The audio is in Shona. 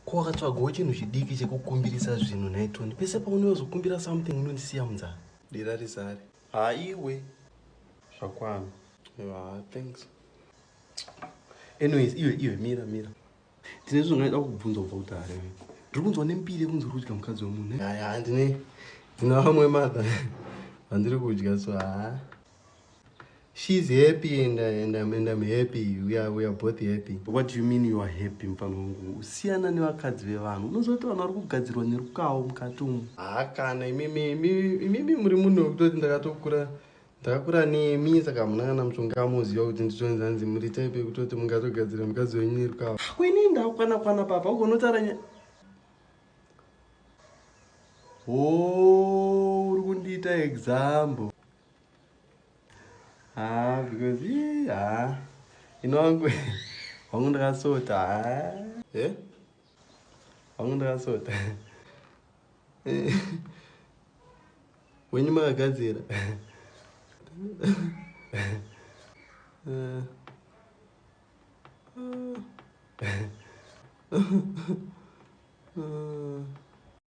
Ko wakatsvagawo chinhu chidiki chekukumbirisa zvinhu nhai Tony? Pese paunozokumbira something unondisiya munzara. Dira rizare. Haiwe. Zvakwana. Yeah, thanks. Anyways, iwe iwe mira mira. Ndine zvinhu zvinoda kubvunza kubva kudhara iwe. Ndiri kunzwa nembiri yekunzi uri kudya mukadzi wemunhu. Haya, ndine ndine vamwe mother vandiri kudya so ha. She's happy and I'm happy. We are both happy. What do you mean you are happy, mfana wangu? Siyana nevakadzi vevanhu. Unoziva kuti vanhu vari kugadzirwa nerukawo mukati umu. Ha kana imimi imimi muri munhu wekutoti ndakatokura ndakakura nemi, saka hamuna kana mushonga amoziva kuti nditonzanzi muri type yekutoti mungatogadzira mukadzi wenyu nerukawo. Kwini ndakukwana kwana papa ugonotaura nya. Oh, uri kundiita example. Ah, because ah, ino wangu wangu ndakasota. Ah, eh? Wangu ndakasota. Eh. Wenyu makagadzira. Eh. Ah. Ah.